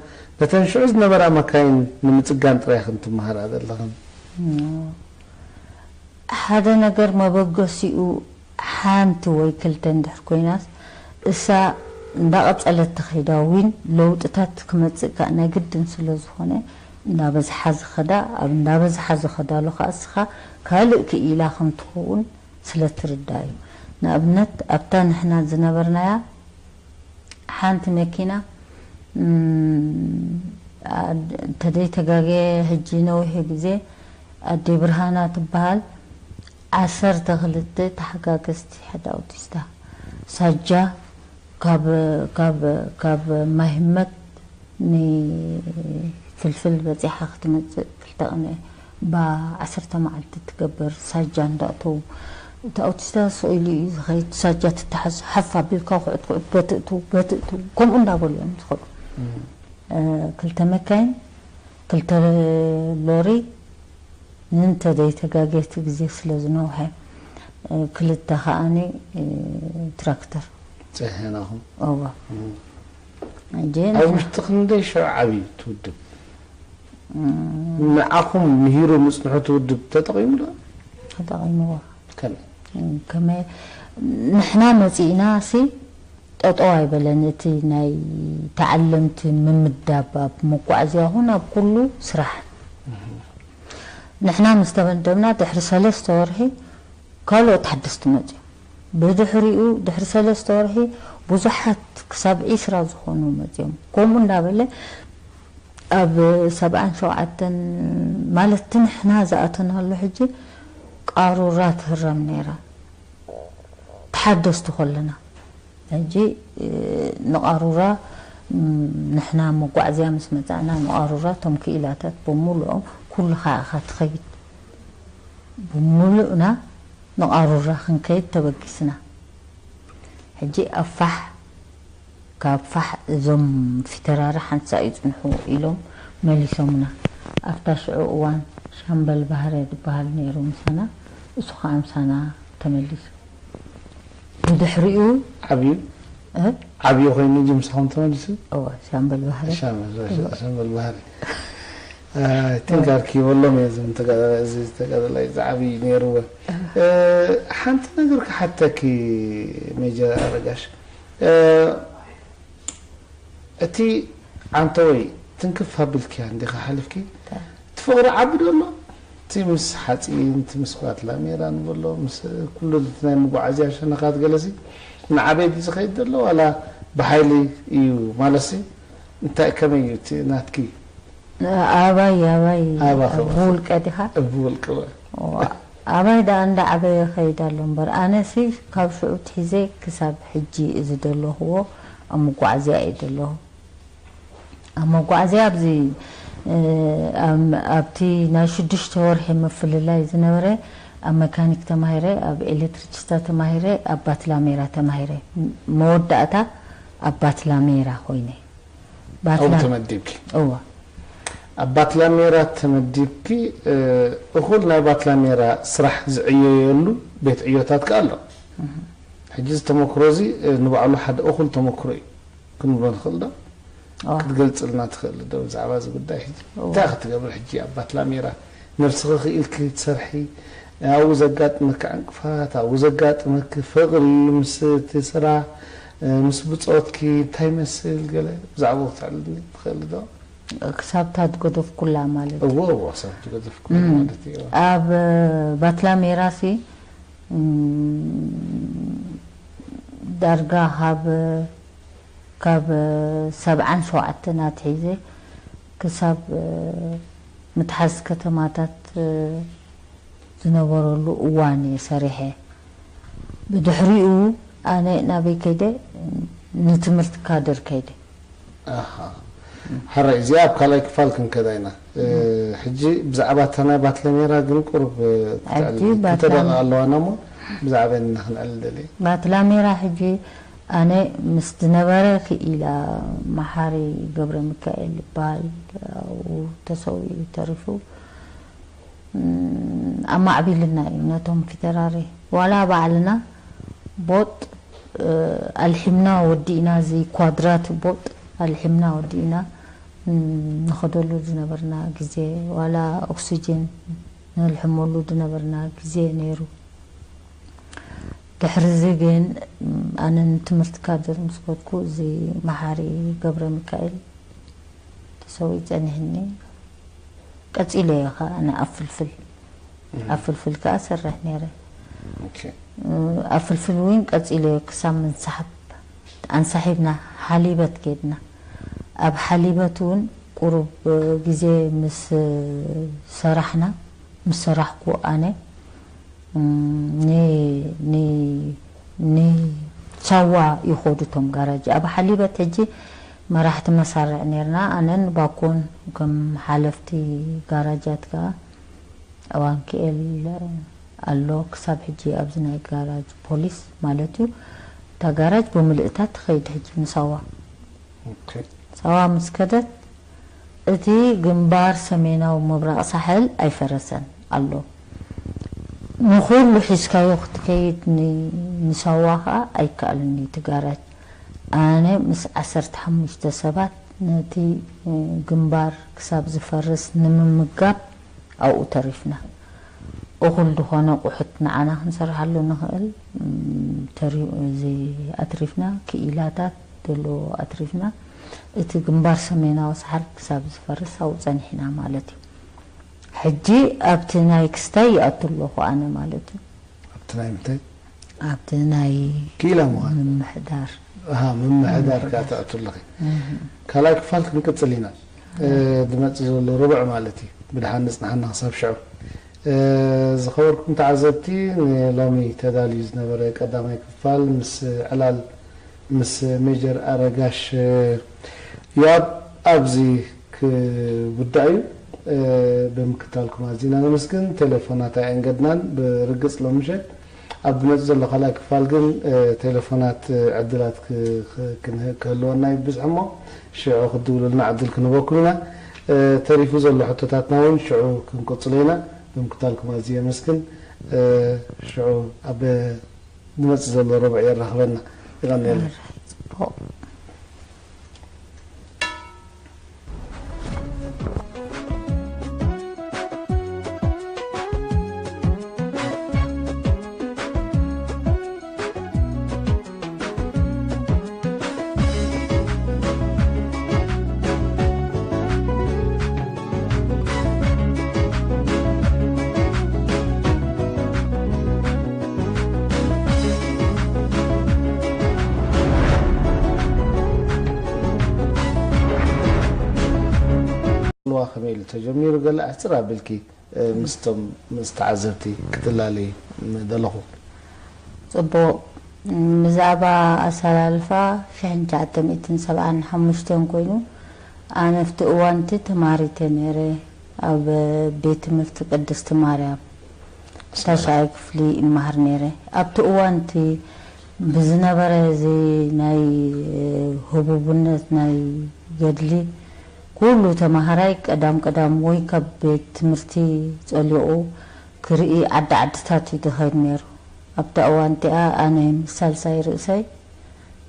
ነተን ሽዑ ዝነበራ መካይን ንምጽጋን ጥራይ ኢኽን ትመሃራ ዘለኽን? ሓደ ነገር መበገሲኡ ሓንቲ ወይ ክልተ እንድሕር ኮይናስ፣ እሳ እንዳቐጸለት ትኸይዳ ዊን ለውጥታት ክመጽእ ከኣ ናይ ግድን ስለ ዝኾነ፣ እንዳበዝሓ ዝኸዳ፣ ኣብ እንዳበዝሓ ዝኸዳሉ ከኣ እስኻ ካልእ ክኢላ ከም ትኸውን ስለ ትርዳእ እዩ። ንኣብነት፣ ኣብታ ንሕና ዝነበርናያ ሓንቲ መኪና፣ እም፣ ኣድ-፣ እንተደይተጋገየ ሕጂ ነዊሕ ግዜ ኣደይ ብርሃና ትበሃል፣ ዓሰርተ ክልተ ተሓጋገዝቲ ሓደ ኣውቲስታ ሳጃ ካብ፣ ካብ፣ ካብ ማይህመት ንፍልፍል በጺሓ ክትመጽእ ክልተ ቅነ ባ ዓሰርተ መዓልቲ ትገብር ሳጃ እንዳእተው፣ እቲ ኣውቲስታ ስቕ ኢሉ እዩ ዝኸይድ። ሳጃ ትተሓዝ፣ ሓፍ ኣቢልካ ኩዕት ኩዕት፣ በትእቱ፣ በትእቱ፣ ከምኡ እንዳበሉ እዮም ዝኸዱ። እም። እ፣ ክልተ መካይን፣ ክልተ ሎሪ፣ ንእንተ ዘይተጋጌ እቲ ግዜ ስለ ዝነውሐ፣ እ፣ ክልተ ከኣኒ፣ እ፣ ትራክተር። ጸኒሕናኹም። እዋ። እም። ሕጂ ኣብ ንሕና ውሽጢ ክንደይ ሽዑ ዓብዩ እቲ ውድብ? እም። ንዓኹም ምሂሩ ምጽንሑ እቲ ውድብ ተጠቒሙ ዶ? ተጠቒምዎ። ከመይ? እም፣ ከመይ? ንሕና መጺእና ሲ ጠጠው ኣይበለን። እቲ ናይ ተዓለምቲ ምምዳብ ኣብ መጓዓዝያ ይኹን ኣብ ኩሉ ስራሕ። እም። ንሕና ምስ ተመደብና ድሕሪ ሰለስተ ወርሒ ካልኦት ሓደስቲ መጽዮም። ብድሕሪኡ ድሕሪ ሰለስተ ወርሒ ብዙሓት ክሳብ ዒስራ ዝኾኑ መጽዮም። ከምኡ እንዳበለ ኣብ ሰብዓን ሸውዓተን ማለት እቲ ንሕና ዝኣተናሉ ሕጂ ቃሩራ ትህረም ነይራ። ተሓደስቲ ከለና። ሕጂ፣ እ፣ ንቃሩራ፣ ም፣ ንሕና መጓዓዝያ ምስ መጻእና ንቃሩራ እቶም ክኢላታት ብምሉኦም ኩሉ ከኣ ኢኻ ትኸይድ። ብምሉእና ንቃሩራ ክንከይድ ተበጊስና። ሕጂ ኣብ ፋሕ፣ ካብ ፋሕ እዞም ፊተራሪ ሓንሳእ ይጽንሑ ኢሎም መሊሶምና። ኣብታ ሽዑ እዋን ሻምበል ባህረ ዝበሃል ነይሩ ምሳና፣ እሱ ከኣ ምሳና ተመሊሱ። ብድሕሪኡ ዓብዩ? እ? ዓብዩ ኮይኑ ድዩ ምሳኹም ተመሊሱ? እወ፣ ሻምበል ባህረ። ሻምበል፣ እወ። ሻምበል ባህረ። ኣይ፣ ቲንክ ኣርኪበሎም እየ እዞም ተጋዳላይ፣ እዚ ተጋዳላይ እዚ ዓብዪ ነይርዎ። እ፣ ሓንቲ ነገር ክሓተኪ ሜጀር ኣረጋሽ። እ፣ እቲ ዓንተወይ ትንክፍ ኣቢልክያ እንዲኻ ሓሊፍኪ፣ ታ። እቲ ፍቕሪ ዓቢ ዶ ኣሎ? እቲ ምስ ሓፂን፣ እቲ ምስ ባትላሜራ ንበሎ፣ ምስ ኩሉ እቲ ናይ መጓዓዝያ ሸነኻት ገለሲ ንዓበይ ድዩ ዝኸይድ ዘሎ ዋላ ብሓይሊ እዩ? ማለትሲ እንታይ ከመይ እዩ እቲ ናትኪ? ኣባይ፣ ኣባይ፣ ኣባኻ ኣብ ውልቀ ዲኻ? ኣብ ውልቀ። ዋ፣ ኣባይ ደኣ እንዳዓበየ ይኸይድ ኣሎ እምበር፣ ኣነሲ ካብ ሽዑ ትሒዘ ክሳብ ሕጂ እዚ ደለኹዎ ኣብ መጓዓዝያ እየ ደለኹ። ኣብ መጓዓዝያ ኣብዚ ኣብቲ ናይ ሽዱሽተ ወርሒ ምፍልላይ ዝነበረ ኣብ መካኒክ ተማሂረ፣ ኣብ ኤሌክትሪክስታ ተማሂረ፣ ኣብ ባትላሜራ ተማሂረ። መወዳእታ ኣብ ባትላሜራ ኮይነ። ኣብኡ ተመዲብኪ? እዋ። ኣብ ባትላሜራ ተመዲብኪ። እኹል ናይ ባትላሜራ ስራሕ ዝዕየየሉ ቤት ዕዮታት ከ ኣሎ? ሕጂ እዚ ተመክሮ እዚ ንባዕሉ ሓደ እኹል ተመክሮ እዩ ክንብሎ ንኽእል ዶ? ክትገልጽልና ትኽእል ዶ ብዛዕባ እዚ ጉዳይ? ሕጂ እንታይ ክትገብሪ ሕጂ ኣብ ባትላሜራ ነብስኺ ክኢልኪ ትሰርሒ? ኣብኡ ዘጋጥመኪ ዕንቅፋት፣ ኣብኡ ዘጋጥመኪ ፍቕሪ ምስ እቲ ስራሕ፣ ምስ ብጾትኪ እንታይ ይመስል? ገለ ብዛዕባኡ ክትዕልልኒ ትኽእሊ ዶ? ክሳብ እታ ዝገደፍኩላ ማለት እዩ። እዎ፣ እዎ፣ ክሳብ ዝገደፍኩላ ማለት እዩ። ኣብ ባትላሜራሲ ዳርጋ ካብ ካብ ሰብዓን ሸውዓተን ኣትሒዘ ክሳብ ምትሓዝ ከተማታት ዝነበረሉ እዋን እየ ሰሪሐ። ብድሕሪኡ ኣነ ናበይ ከይደ? ንትምህርቲ ካድር ከይደ። ሓራይ እዚኣ ኣብ ካልኣይ ክፋል ክንከዳ ኢና። ሕጂ ብዛዕባ እታ ናይ ባትለሜራ ግን ቁሩብ ክትዕልል ኣለዋና እሞ ብዛዕባ ኢና ክንዕልል ደልየ። ባትላሜራ ሕጂ ኣነ ምስ ዝነበረ ክኢላ መሓሪ ገብረ ሚካኤል ይበሃል፣ ኣብኡ ተሰዊኡ ተሪፉ። ኣማዕቢልና እዩ ነቶም ፊተራሪ። ዋላ ባዕልና ቦጥ ኣልሒምና ወዲእና፣ እዚ ኳድራት ቦጥ ኣልሒምና ወዲእና ንኸደሉ ዝነበርና ግዜ፣ ዋላ ኦክሲጅን ነልሕመሉ ዝነበርና ግዜ ነይሩ። ድሕሪ እዚ ግን ኣነ ንትምህርቲ ካድር ምስ ከድኩ፣ እዚ መሓሪ ገብረ ሚካኤል ተሰዊኡ ጸኒሕኒ። ቀጺለዮ ከኣ ኣነ ኣብ ፍልፍል ኣብ ፍልፍል ከኣ እሰርሕ ነይረ። ኣብ ፍልፍል እውን ቀጺለዮ ክሳብ ምንሳሕብ ኣንሳሒብና ሓሊበት ከድና። ኣብ ሓሊበት እውን ቁሩብ ግዜ ምስ ሰራሕና ምስ ሰራሕኩ ኣነ ንሳዋ ይኸዱ እቶም ጋራጅ ኣብ ሓሊበት። ሕጂ መራሕቲ መሳርዕ ነርና፣ ኣነን ባኮን ከም ሓለፍቲ ጋራጃት ከኣ። ኣዋንክኤል ኣሎ ክሳብ ሕጂ ኣብዚ ናይ ጋራጅ ፖሊስ ማለት እዩ። እታ ጋራጅ ብምልእታ ትኸይድ ሕጂ ንሳዋ። ሳዋ ምስ ከደት እቲ ግንባር ሰሜናዊ ምብራቕ ሳሕል ኣይፈረሰን ኣሎ። ንኹሉ ሒዝካዮ ክትከይድ ንሳዋ ከዓ ኣይከኣልን እዩ እቲ ጋራጅ። ኣነ ምስ ዓሰርተ ሓሙሽተ ሰባት ነቲ ግንባር ክሳብ ዝፈርስ ንምምጋብ ኣብኡ ተሪፍና። እኹል ዝኾነ ቁሑት ንዓና ክንሰርሓሉ ንኽእል ተሪኡ እዚ ኣትሪፍና፣ ክኢላታት ዘሎ ኣትሪፍና፣ እቲ ግንባር ሰሜናዊ ሳሕል ክሳብ ዝፈርስ ኣብኡ ጸኒሕና ማለት እዩ። ሕጂ ኣብቲ ናይ ክስታይ ይኣቱ ኣለኹ ኣነ ማለት እዩ። ኣብቲ ናይ ምንታይ? ኣብቲ ናይ ክኢላ ምዃን። ምምሕዳር። ኣሃ፣ ምምሕዳር ከኣ ትኣቱ ኣለኺ። ካልኣይ ክፋል ክንቅጽል ኢና። ዝመጽእ ዘሎ ርቡዕ ማለት እዩ። ብድሓን ንጽንሓና ክሳብ ሽዑ። ዝኸበርኩም ተዓዘብቲ፣ ንሎሚ ተዳልዩ ዝነበረ ቀዳማይ ክፋል ምስ ዕላል ምስ ሜጀር ኣረጋሽ ዮኣብ ኣብዚ ክውዳእ እዩ። ብምክታልኩም ኣዚና ነመስግን። ቴሌፎናት ኣየንገድናን፣ ብርግጽ ሎም ምሸት ኣብ ዝመጽእ ዘሎ ካልኣይ ክፋል ግን ቴሌፎናት ዕድላት ክህልወና እዩ ብዝሕ እሞ ሽዑ ክትድውሉልና ዕድል ክንህበኩም ኢና። ተሪፉ ዘሎ ሕቶታትና እውን ሽዑ ክንቅጽሎ ኢና። ብምክታልኩም ኣዝየ የመስግን። ሽዑ ኣብ ዝመጽእ ዘሎ ረቡዕ የራኽበና። ይቐንየልና። ከመይ ኢሉ ተጀሚሩ ገለ ኣሕፅር ኣቢልኪ ምስቶም ምስ ተዓዘብቲ ክትላለይ ምደለኹ። ፅቡቕ። ብዛዕባ ኣሰላልፋ ሽሕን ትሽዓተ ሚእትን ሰብዓን ሓሙሽተን ኮይኑ ኣነ ኣብቲ እዋንቲ ተማሪተ ነይረ። ኣብ ቤት ትምህርቲ ቅድስቲ ማርያም ታሽዓይ ክፍሊ ይመሃር ነይረ። ኣብቲ እዋንቲ ብዝነበረ እዚ ናይ ህቡብነት ናይ ገድሊ ኩሉ ተማሃራይ ቀዳም ቀዳም ወይ ካብ ቤት ትምህርቲ ጸሊቑ ክርኢ ዓዲ ዓድታት እዩ ዝኸይድ ነይሩ። ኣብታ እዋን እቲኣ ኣነ ምስ ሳልሳይ ርእሰይ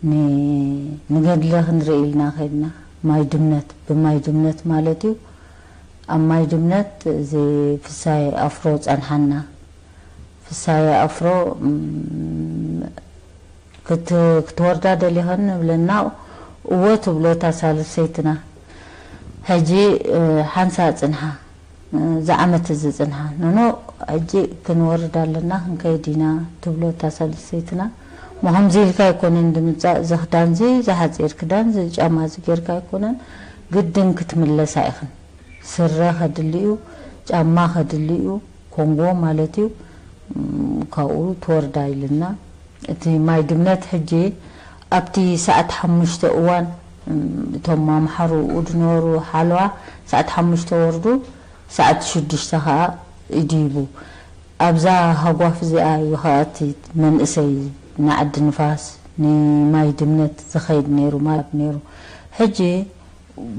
ን- ንገድሊ ክንርኢ ኢልና ከድና። ማይ ድምነት፣ ብማይ ድምነት ማለት እዩ። ኣብ ማይ ድምነት እዚ ፍሳይ ኣፍሮ ጸንሓና። ፍሳይ ኣፍሮ ክትወርዳ ደሊኸን ንብለና። እወ ትብሎ እታ ሳልሰይትና። ሕጂ ሓንሳ ጽንሓ፣ እዚ ዓመት እዚ ጽንሓ። ኖኖ፣ ሕጂ ክንወርድ ኣለና፣ ክንከይድ ኢና ትብሎ እታ ሳልሰይትና። ሞ ከምዚ ኢልካ ኣይኮነን ድምጻእ፣ እዚ ክዳንዚ፣ እዚ ሓጺር ክዳን፣ እዚ ጫማ እዚ ጌርካ ኣይኮነን፣ ግድን ክትምለሳ ኢኽን። ስረ ከድልዩ፣ ጫማ ከድልዩ፣ ኮንጎ ማለት እዩ። ካብኡ ትወርዳ ኢልና። እቲ ማይ ድምነት ሕጂ ኣብቲ ሰዓት ሓሙሽተ እዋን፣ እቶም ኣምሓሩ ዝነበሩ ሓለዋ ሰዓት ሓሙሽተ ወርዱ፣ ሰዓት ሽዱሽተ ኸዓ ይድይቡ። ኣብዛ ሃጓፍ እዚኣ እዩ ኸዓ እቲ መንእሰይ ንዓዲ ንፋስ ንማይ ድምነት ዝኸይድ ነይሩ ማለት ነይሩ። ሕጂ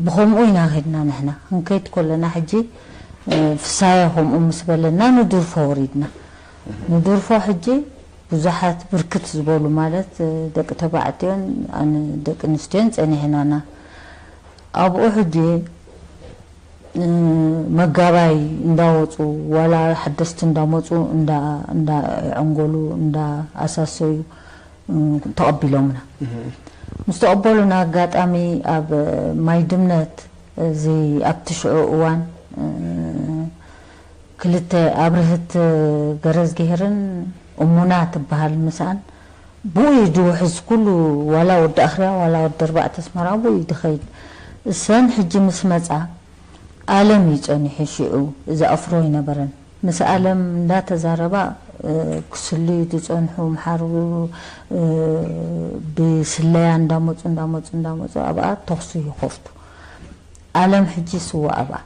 ብኸምኡ ኢና ኸድና ንሕና። ክንከይድ ከለና ሕጂ፣ እ፣ ፍሳየ ከምኡ ምስ በለና ንዱርፎ ወሪድና። ንዱርፎ ሕጂ ብዙሓት ብርክት ዝበሉ ማለት፣ እ፣ ደቂ ተባዕትዮን ኣን-፣ ደቂ ኣንስትዮን ጸኒሕናና። ኣብኡ ሕጂ፣ እ፣ መጋባይ እንዳወጹ፣ ዋላ ሓደስቲ እንዳመጹ፣ እንዳ-፣ እንዳዕንገሉ፣ እንዳኣሳሰዩ፣ እ፣ ተቐቢሎምና። ምስ ተቐበሉና ኣጋጣሚ ኣብ ማይ ድምነት እዚ ኣብቲ ሽዑ እዋን፣ እ፣ ክልተ ኣብርህት ገረዝግሄርን እሙና ትበሃል ምስኣን ብኡ እዩ ድውሕዝ ኩሉ ዋላ ወዲ ኣኽርያ ዋላ ወዲ ኣርባዕተ ኣስመራ ብኡ እዩ ድኸይድ። እሰን ሕጂ ምስ መጻ ኣለም እዩ ጸኒሑ ሽዑ እዚ ኣፍሮ ኣይነበረን። ምስ ኣለም እንዳተዛረባ፣ እ፣ ክስልዩ ዝጸንሑ ምሓሩ፣ እ፣ ብስለያ እንዳመጹ፣ እንዳመጹ፣ እንዳመጹ ኣብኣ ተኹሲ ይኸፍቱ። ኣለም ሕጂ ስዋ ኣብኣ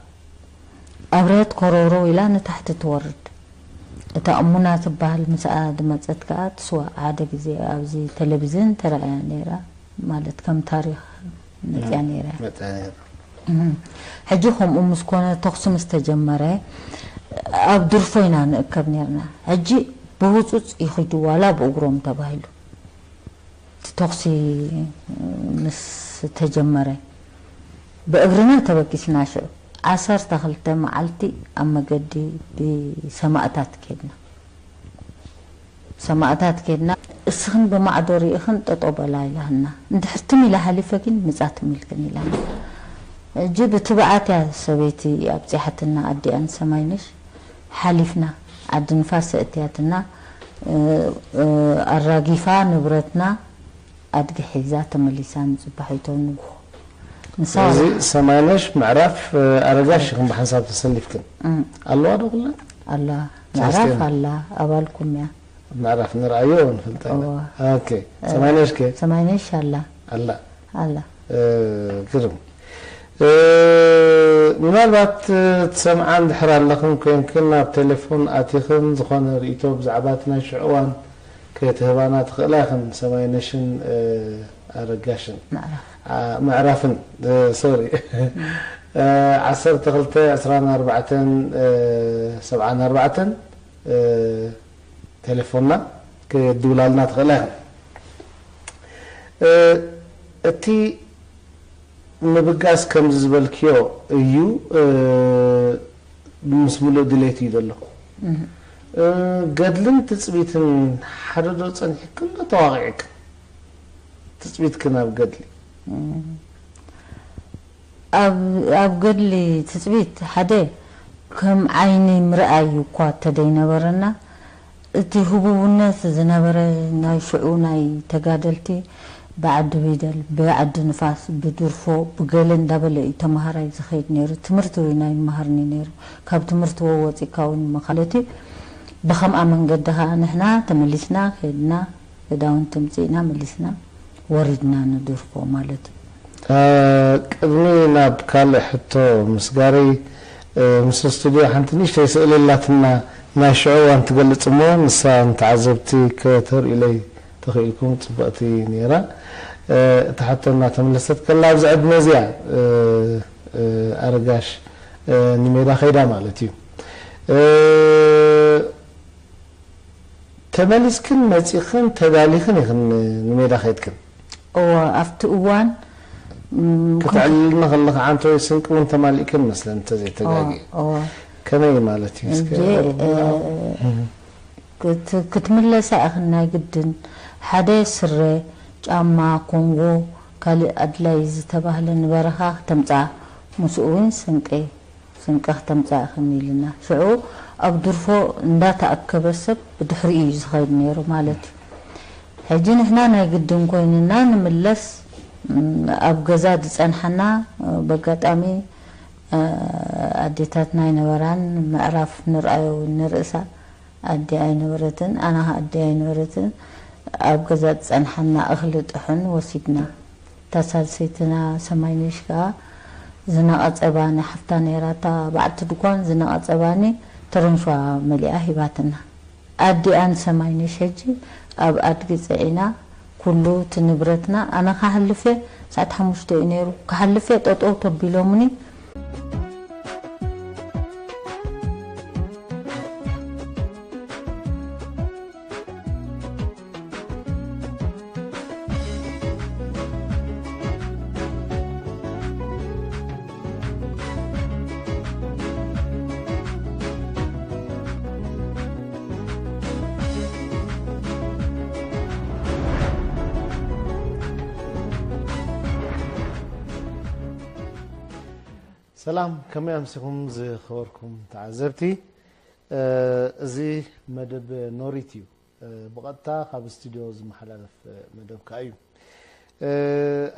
ኣብረት ኮረውረው ኢላ ንታሕቲ ትወርድ። እታ እሙና ትበሃል ምስኣ ዝመጸት ከኣ ትስዋ። ሓደ ግዜ ኣብዚ ቴሌቪዝን ተራእያ ነይራ፣ ማለት ከም ታሪኽ መጽያ ነይራ። መጽያ ነይራ። እም። ሕጂ ከምኡ ምስ ኮነ፣ ተኹሲ ምስ ተጀመረ፣ ኣብ ድርፎ ኢና ንእከብ ነይርና። ሕጂ ብህጹጽ ይኺዱ ዋላ ብእግሮም ተባሂሉ። እቲ ተኹሲ ምስ ተጀመረ፣ ብእግርና ተበጊስና። ሽዑ ዓሰርተ ክልተ መዓልቲ ኣብ መገዲ ብሰማእታት ኬድና። ሰማእታት ኬድና፣ እስኽን ብማዕዶ ርኢኽን ጠጠው በላ ኢላትና። እንድሕር ትም ኢላ ሓሊፈ ግን ምጻ ትም ኢልክን ኢላና። ሕጂ ብትብዓት እያ ሰበይቲ ኣብጺሓትና፣ ኣዲኣን ሰማይነሽ። ሓሊፍና፣ ዓዲ ንፋስ ኣእትያትና፣ እ፣ እ፣ ኣራጊፋ ንብረትና ኣድጊ ሒዛ ተመሊሳ ንጽባሒቶ ንግሆ። ንሳ እዚ ሰማይነሽ ምዕራፍ፣ እ፣ ኣረጋሽ ኢኽን ብሓንሳብ ተሰሊፍክን። እም። ኣለዋ ዶ ኩለን? ኣላ። ምዕራፍ ኣላ፣ ኣባልኩም እያ። ምዕራፍ ንርኣዮ ንፈልጣ ኢና። እዋ። ኦኬ። እ፣ ሰማይነሽ ከ? ሰማይነሽ ኣላ። ኣላ። ኣላ። እ፣ ግርም። እ፣ ምናልባት፣ እ፣ ትሰምዓ እንድሕር ኣለኽን ኮይንክን፣ ናብ ቴሌፎን ኣቲኽን ዝኾነ ርእይቶ ብዛዕባ እቲ ናይ ሽዑ እዋን ከይትህባና ትኽእላ ኢኽን፣ ሰማይነሽን፣ እ፣ ኣረጋሽን። ምዕራፍ። ኣ፣ ምዕራፍን፣ እ፣ ሶሪ። እ፣ ዓሰርተ ክልተ ዕስራን ኣርባዕተን፣ እ፣ ሰብዓን ኣርባዕተን፣ እ፣ ቴሌፎንና ክትድውላልና ትኽእላ ኢኽን። እ፣ እቲ ምብጋስ ከምዚ ዝበልክዮ እዩ፣ እ፣ ምስ ምሉእ ድሌት እዩ ዘሎ። እህ። እ፣ ገድልን ትጽቢትን ሓደ ዶ ጸኒሕክን ዶ ተዋቒዕክን? ትጽቢትክን ኣብ ገድሊ? እም። ኣብ፣ ኣብ ገድሊ ትጽቢት ሓደ ከም ዓይኒ ምርኣይ እኳ ተደይነበረና፣ እቲ ህቡብነት ዝነበረ ናይ ሽዑ ናይ ተጋደልቲ ብዓዲ ቢደል፣ ብዓዲ ንፋስ፣ ብድርፎ፣ ብገለ እንዳበለ እዩ ተመሃራይ ዝኸይድ ነይሩ። ትምህርቲ እውን ኣይመሃርኒ ነይሩ። ካብ ትምህርቲ ወ-፣ ወፂእካ እውን ምኻድ። ብኸምኣ መንገዲ ኸዓ ንሕና ተመሊስና ከይድና፣ ክዳውንቲ ምፅእና መሊስና ወሪድና ንድርፎ ማለት እዩ። ቅድሚ ናብ ካልእ ሕቶ ምስጋረይ፣ ምስ ስቱድዮ ሓንቲ ንእሽተይ ስእሊ ኣላትና፣ ናይ ሽዑ እዋን ትገልጽ እሞ፣ ንሳ ንተዓዘብቲ ከተርእዩለይ ተኽኢልኩም ጽብቕቲ ነይራ። እታ ሕቶ እናተመለሰት ከላ፣ ኣብዚ ዕድመ እዚኣ ኣረጋሽ ንሜዳ ከይዳ ማለት እዩ። ተመሊስክን መጺኽን ተዳሊኽን ኢኽን ንሜዳ ከይድክን? እወ፣ ኣብቲ እዋን ክትዕልልና ከለኻ ዓንቶ ወይ ስንቂ እውን ተማሊእክን መስለን እንተዘይተጋግየ። እወ። ከመይ ማለት እዩ? እስከ ሕጂ፣ ክትምለሳ ኢኽን ናይ ግድን ሓደ ስረ፣ ጫማ፣ ኮንጎ፣ ካልእ ኣድላይ ዝተባህለ ንበረኻ ክተምጽኣ፣ ምስኡ እውን ስንቂ ስንቂ ክተምጽእ ኢኽን ኢልና። ሽዑ ኣብ ድርፎ እንዳተኣከበ ሰብ ብድሕሪኡ እዩ ዝኸይድ ነይሩ ማለት እዩ። ሕጂ ንሕና ናይ ግድን ኮይንና ንምለስ፣ ኣብ ገዛ ዝጸንሓና፣ በጋጣሚ ኣዴታትና ኣይነበራን፣ ምዕራፍ ንርኣዮ እውን ንርእሳ ኣዲ ኣይነበረትን፣ ኣና ኣዲ ኣይነበረትን። ኣብ ገዛ ዝጸንሓና እኽሊ ጥሑን ወሲድና። እታ ሳልሰይትና ሰማይነሽ ከኣ ዝነቐጸ ባኒ፣ ሓፍታ ነይራ፣ እታ በዓልቲ ድኳን፣ ዝነቐጸ ባኒ ተረንሸዋ መሊኣ ሂባትና። ኣዲኣን ሰማይነሽ ሕጂ ኣብ ኣድጊ ጽዒና ኩሉ እቲ ንብረትና፣ ኣነ ክሓልፍ እየ፣ ሰዓት ሓሙሽተ እዩ ነይሩ፣ ክሓልፍ እየ፣ ጠጠው ተቢሎምኒ። ሰላም፣ ከመይ ኣምሲኹም ዝኸበርኩም ተዓዘብቲ? እዚ መደብ ኖሪት እዩ። ብቐጥታ ካብ ስቱድዮ ዝመሓላለፍ መደብ ከኣ እዩ።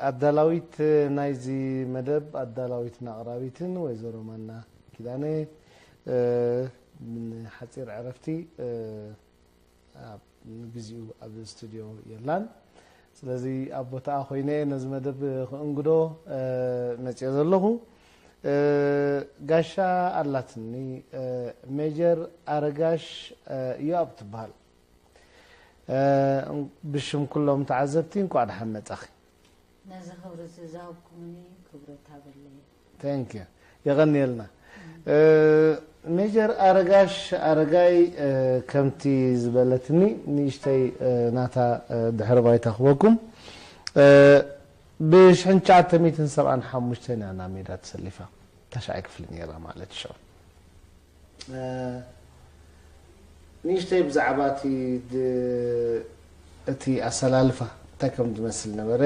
ኣዳላዊት ናይዚ መደብ፣ ኣዳላዊትን ኣቕራቢትን ወይዘሮ ማና ኪዳነ፣ ንሓጺር ዕረፍቲ ኣብ ንግዚኡ ኣብ ስቱድዮ የላን። ስለዚ ኣብ ቦታኣ ኮይነ ነዚ መደብ ክእንግዶ መጽየ ዘለኹ። ጋሻ ኣላትኒ፣ ሜጀር ኣረጋሽ ዮኣብ ትበሃል። ብሽም ኩሎም ተዓዘብቲ እንኳዕ ደሓን መጻኺ። ነዚ ክብሪ እዚ ዝሃብኩምኒ ክብረት ሃበለይ። Thank you። የቐንየልና። ሜጀር ኣረጋሽ ኣረጋይ፣ ከምቲ ዝበለትኒ፣ ንእሽተይ ናታ ድሕሪ ባይታ ክበኩም። ብሽሕን ትሽዓተ ሚእትን ሰብዓን ሓሙሽተን እያ ናብ ሜዳ ተሰሊፋ። ታሽዓይ ክፍሊ ነይራ ማለት ሽዑ። ንእሽተይ ብዛዕባ እቲ ድ-፣ እቲ ኣሰላልፋ እንታይ ከም ዝመስል ነበረ፣